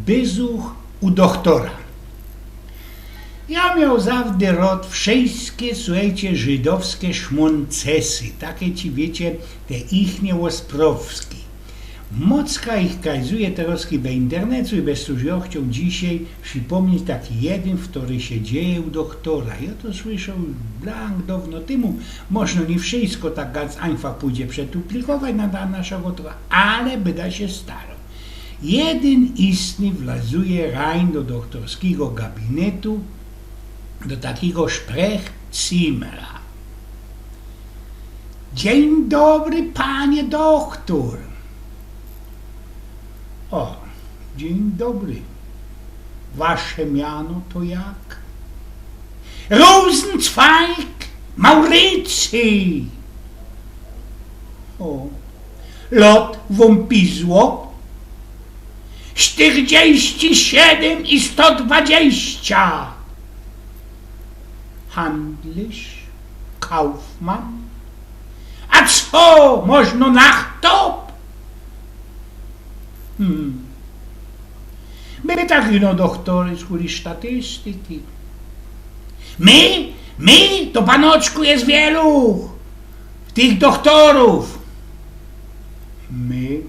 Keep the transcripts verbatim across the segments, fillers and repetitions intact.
Byzuch u dochtora. Jŏ mioł zawdy rŏd wszyjske, suchejcie, żydowske szmōncesy, take ci, wiycie, te ichnie ôstrowske. Mocka ich kajzuje terŏzki we internecu i bez cōż jŏ chcioł dzisiej przipōmnieć taki jedyn, kery sie dzieje u dochtora. Jŏ to słyszoł blank downo tymu. Możno niy wszyjsko tak ganz ajnfach pōjdzie przetupikować na, na naszego to, ale byda sie staroł. Jedyn istny wlazuje rajn do dochtorskigo gabinetu, do takigo Sprechzimmera. Dziyń dobry, panie dochtor. Ô, dziyń dobry. Wasze miano to jak? Rosenzweig Maurycy. Ô, lot wōm pizło? Sztyrdzieści siedym i sto dwadzieścia. Handlisz? Kaufmann? A co, możno Nachtop? Hmm. My tak ino dochtory, skuli statystyki. My? My? To, panoczku, je wielu tych dochtorōw. My,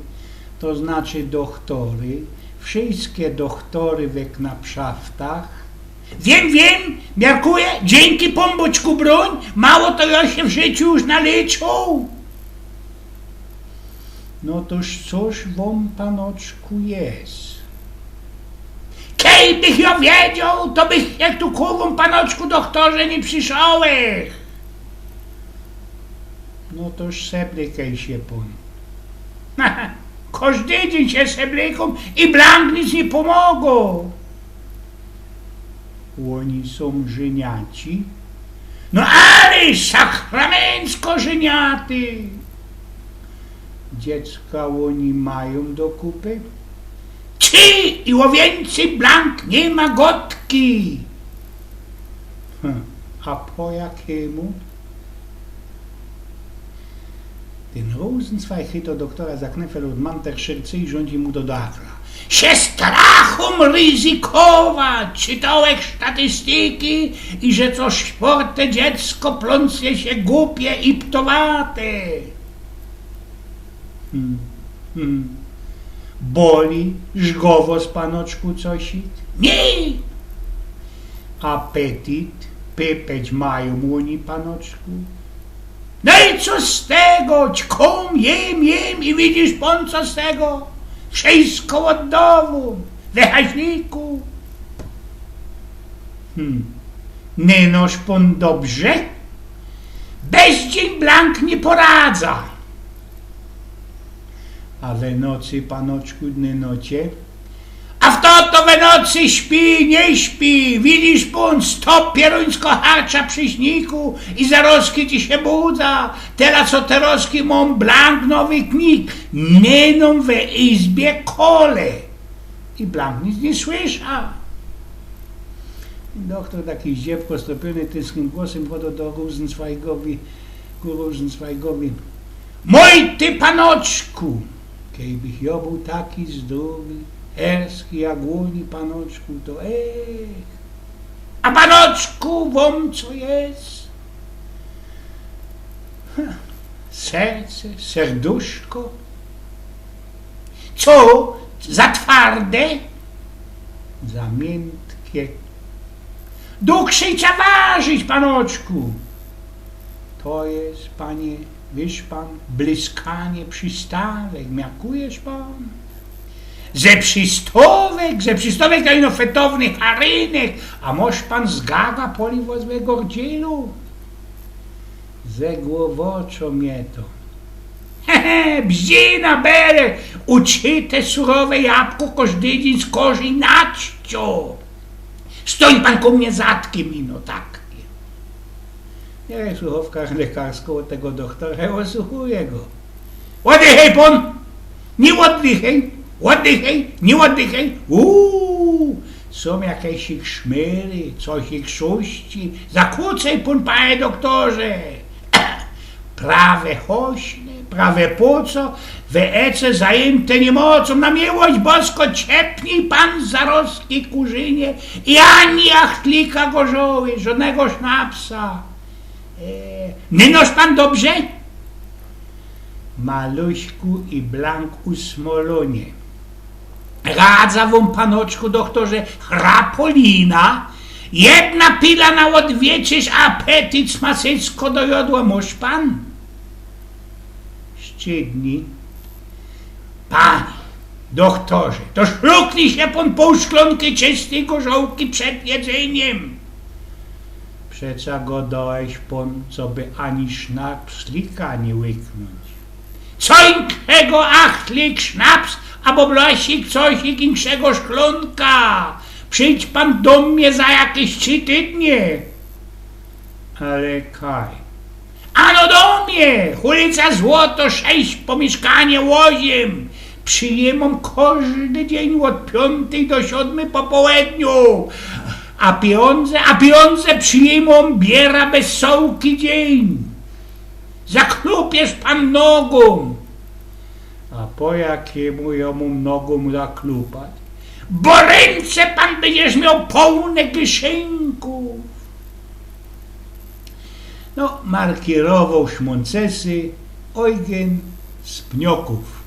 to znaczy dochtory, wszyjske dochtory we knapszaftach. Wiym, wiym, miarkuję, dziynki, Pōnbōczku brōń, mało to jŏ sie w życiu już nalyczoł. No toż cōż wōm, panoczku, je? Kejbych jŏ wiedzioł, to bych sie tu ku wōm, panoczku dochtorze, niy przyszołech. No toż seblykej sie pōn. Kożdy dziyń sie seblykōm i blank nic niy pōmogo. Ôni sōm żyniaci? No ale sakramencko żyniaty! Dziecka ôni majōm do kupy? Trzi i ô wiyncyj blank niy ma godki. Hm, a po jakymu? Tyn Rosenzweig chyto dochtora za knefel ôd manterszyrcy i rzōndzi mu do dachla. Sie strachōm ryzykować, czytołech statystyki i że co sztwŏrte dziecko plōnce sie gupie i ptowate. Hmm, hmm. Boli żgowŏs, panoczku, cosik? Niy! Apetyt pypeć majōm ôni, panoczku? No i co z tego? Ćkōm, jym, jym i widzisz pōn, co z tego? Wszyjsko ôddowōm we chaźniku. Hmm. Nynosz pōn dobrze? Bez dziyń blank niy poradzã. A we nocy, panoczku, nynocie? A fto to we nocy śpi, niy śpi? Widzisz pōn, sto pierōńsko harcza przi śniku i zarŏzki ci sie budzã. Tela co terŏzki mōm blank nowy knik. Nynosz we izbie kole. I blank nic niy słysza. Dochtor taki zdziewko, stopyōny tynskim głosym godo do Rosenzweigowi, ku Rosenzweigowi. Mōj ty, panoczku, kejbych jŏ bōł taki zdrōwi, herski jak ôni, panoczku, to ech. A, panoczku, wōm co je? Hm, serce, serduszko. Co? Za twarde? Za miyntkie. Dōg sie trza ważyć, panoczku. To je, panie, wiysz pōn, blyskanie przistawek, miarkujesz pōn? Ze przistawek, ze przistawek, to ino fetowny harynek, a mosz pōn zgaga, poliwos we gordzilu? Ze głowoczŏ mie to. He, he, bzina bere, uczyte surowe jabko kożdy dziyń z korzi naćciŏ. Stōń pōn ku mie zadkym, ino tak. Niy, słuchawka lekarsko ôd tego dochtora, ôsłuchuje go. Ôddychej pōn! Niy ôddychej! Ôddychej! Niy ôddychej! Uuu! Sōm jakeś ich szmyry, coś ich szuści. Zakłōcej pōn, panie dochtorze! Prawe chośne, prawe płuco, Wy ece zajymte niymocōm, na miłość bosko, ciepnij pan zarostki kurzynie i ani achtlika gorzoły, żodnego sznapsa. E, nynoż pan dobrze? Maluśku i blank usmolonie. Radzã wōm, panoczku doktorze, chrapolina, jedna pila na ôdwieczerz, apetyt smasysko do jodła, mōsz pan? Szczydni. Panie doktorze, to szluknij sie pōn pōł szklōnki czystej gorzołki przed jedzyniym. Przeca godołeś pōn, coby ani sznapslika niy łyknōńć. Co inkszego achtlik, sznaps, abo blosik, coś inkszego szklōnka. Przijdź pan do mie za jakeś trzi tydnie. Ale kaj. Ano do mie! Ulica Złoto sześć, pōmiyszkanie ôziym. Przijymōm kożdy dziyń ôd piōntyj do siōdmyj po połedniu. A pijōndze, a pijōndze przijymōm, biera bez sołki dziyń. Zaklupiesz pan nogōm. A po jakimu jŏ mōm nogōm zaklupać? Bo rynce pan bydziesz mioł połne gyszynków. No, markirowoł szmōncesy Ojgyn z Pniokōw.